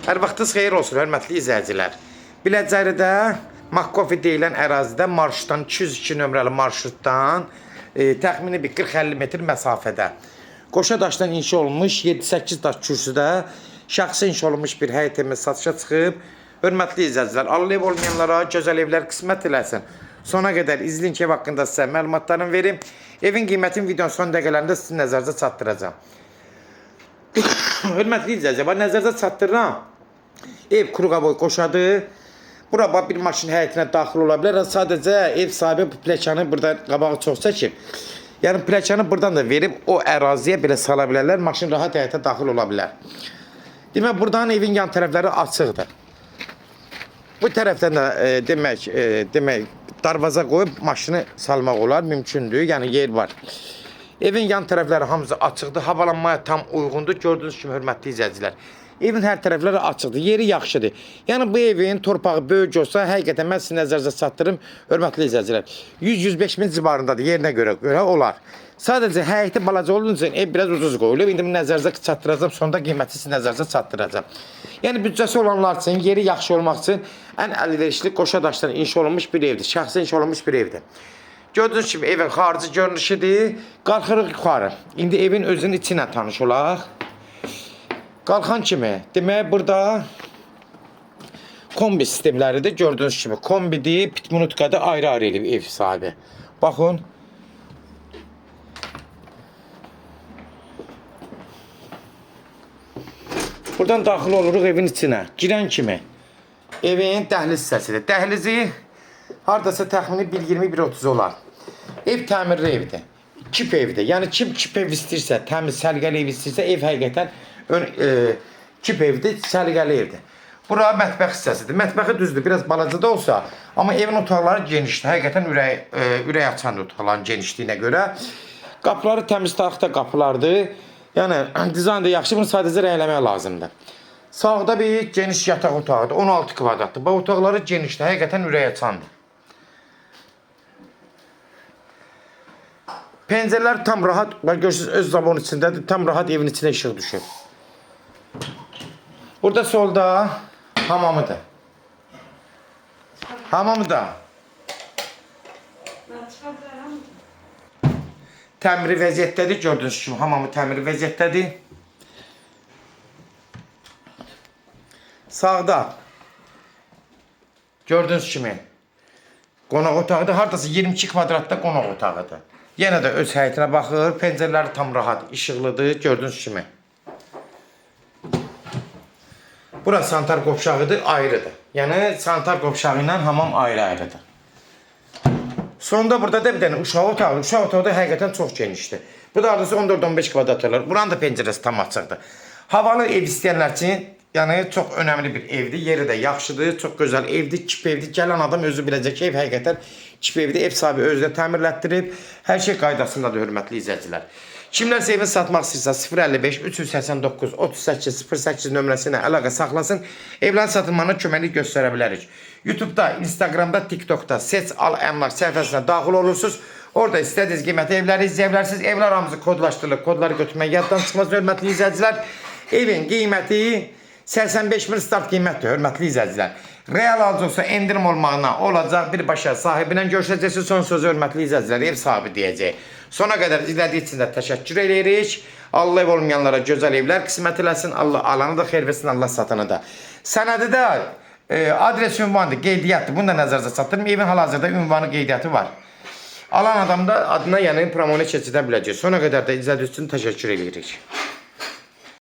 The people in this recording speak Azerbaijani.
Hər vaxtınız xeyir olsun, hörmətli izləyicilər. Biləcəridə McCoffee deyilən ərazidə marşrutdan 202 nömrəli marşrutdan təxmini bir 40-50 metr məsafədə qoşa daşdan inşa olunmuş 7-8 daş kürsüdə şəxsi inşa olunmuş bir həyət evimiz satışa çıxıb. Hörmətli izləyicilər, Allah ev olmayanlara gözəl evlər qismət eləsin. Sona qədər izləyin ki, ev haqqında sizə məlumatlarımı verim. Evin qiymətini videonun son dəqiqələrində sizin nəzərinizə çatdıracağam. Hörmətli izləyicilər, nəzərinizə çatdırıram. Ev kruqavoy qoşadır. Bura bax bir maşın həyətinə daxil ola bilər. Sadəcə ev sahibi bu pləkanı burada qabağı çox çəkib. Yəni pləkanı buradan da verib o əraziyə belə sala bilərlər. Maşın rahat həyətə daxil ola bilər. Demək buradan evin yan tərəfləri açıqdır. Bu tərəfdən də demək darvaza qoyub maşını salmaq olar, mümkündür. Yəni yer var. Evin yan tərəfləri hamısı açıqdır, havalanmaya tam uyğundur. Gördüyünüz kimi hörmətli izləyicilər. Evin hər tərəfləri açıqdır, yeri yaxşıdır. Yəni bu evin torpağı böyük olsa, həqiqətən mən sizin nəzərinizə çatdırım, hörmətli izləyicilər. 100-105 min civarındadır, yerinə görə olar. Sadəcə həyəti balaca olduğu üçün ev biraz ucuz qoyulub. İndi bunu nəzərinizə çatdıracağam, sonda qiyməti sizin nəzərinizə çatdıracağam. Yəni büdcəsi olanlar üçün, yeri yaxşı olmaq üçün ən əlverişli qoşa daşdan inşa olunmuş bir evdir. Şəxsi inşa olunmuş bir evdir. Gördüyünüz kimi evin xarici görünüşüdür. Qalxırıq yuxarı. İndi evin özünün içinə tanış olaq. Qalxan kimi, demək burada kombi sistemləridir. Gördüyünüz kimi kombidir, pitminutkadır, ayrı-ayrı elib ev sahibi. Baxın. Buradan daxil oluruq evin içinə. Girən kimi evin dəhliz hissəsidir. Dəhlizi hardasa təxmini 1.20-1.30 olar. Ev təmirli evdir. Kip evdir. Yəni kim kip ev istəyirsə, təmiz, səliqəli ev istəyirsə, ev həqiqətən kip evdir, səliqəli evdir. Bura mətbəx hissəsidir. Mətbəxi düzdür, biraz balaca da olsa, amma evin otaqları genişdir. Həqiqətən ürək açan otaqların genişliyinə görə. Qapıları təmiz taxta qapılardır. Yəni dizayn da yaxşı, bunu sadəcə rəngləmək lazımdır. Sağda bir geniş yataq otağıdır, 16 kvadratdır. Bu otaqları genişdir, həqiqətən ürək açandır. Pəncərələr tam rahat, bax görürsünüz öz zabon içindədir, tam rahat evin içinə işıq düşür. Burada solda hamamıdır. Hamamı da təmiri vəziyyətdədir. Gördüyünüz kimi hamamı təmiri vəziyyətdədir. Sağda gördüyünüz kimi qonaq otağıdır. Hardasa 22 kvadratda qonaq otağıdır. Yenə də öz həyətinə baxır. Pəncərələri tam rahat, işıqlıdır. Gördüyünüz kimi. Bura sanitar qovşağıdır, ayrıdır. Yəni sanitar qovşağı ilə hamam ayrı-ayrıdır. Sonda burada da bir dənə uşaq otağı. Uşaq otağı da həqiqətən çox genişdir. Bu da hardasa 14-15 kvadrat olar. Buranın da pəncərəsi tam açıqdır. Havalı ev istəyənlər üçün yəni çox önəmli bir evdir. Yeri də yaxşıdır, çox gözəl evdir, kip evdir. Gələn adam özü biləcək ki, ev həqiqətən kip evdir. Ev sahibi özü də təmirlətdirib. Hər şey qaydasındadır, hörmətli izləyicilər. Kimlərsə evini satmaq istəyirsə 055 389 38 08 nömrəsi ilə əlaqə saxlasın. Evlərin satılmağına köməklik göstərə bilərik. YouTube'da, Instagram'da, TikTok'da Seç Al Əmlak səhifəsinə daxil olursunuz. Orada istədiyiniz qiymətli evləri izləyə bilərsiniz. Evlər hamısı kodlaşdırılıb. Kodları götürmək yaddan çıxmaz, hörmətli izləyicilər. Evin qiyməti 85 min start qiymətdir, hörmətli izləyicilər. Real alıcı olsa endirim olmağına olacaq. Birbaşa sahibi ilə görüşəcəksiniz. Son sözü hörmətli izləyicilər ev sahibi deyəcək. Sona qədər izlədiyi üçün də təşəkkür eləyirik. Allah ev olmayanlara gözəl evlər qismət eləsin. Allah alanı da xeyir versin, Allah satanı da. Sənədi də adres ünvandır, qeydiyyatdır. Bunu da nəzərinizə çatdırım. Evin hal-hazırda ünvanı, qeydiyyatı var. Alan adam da adına yəni promoni keçidə biləcək. Sona qədər də izlədiyiniz üçün təşəkkür eləyirik.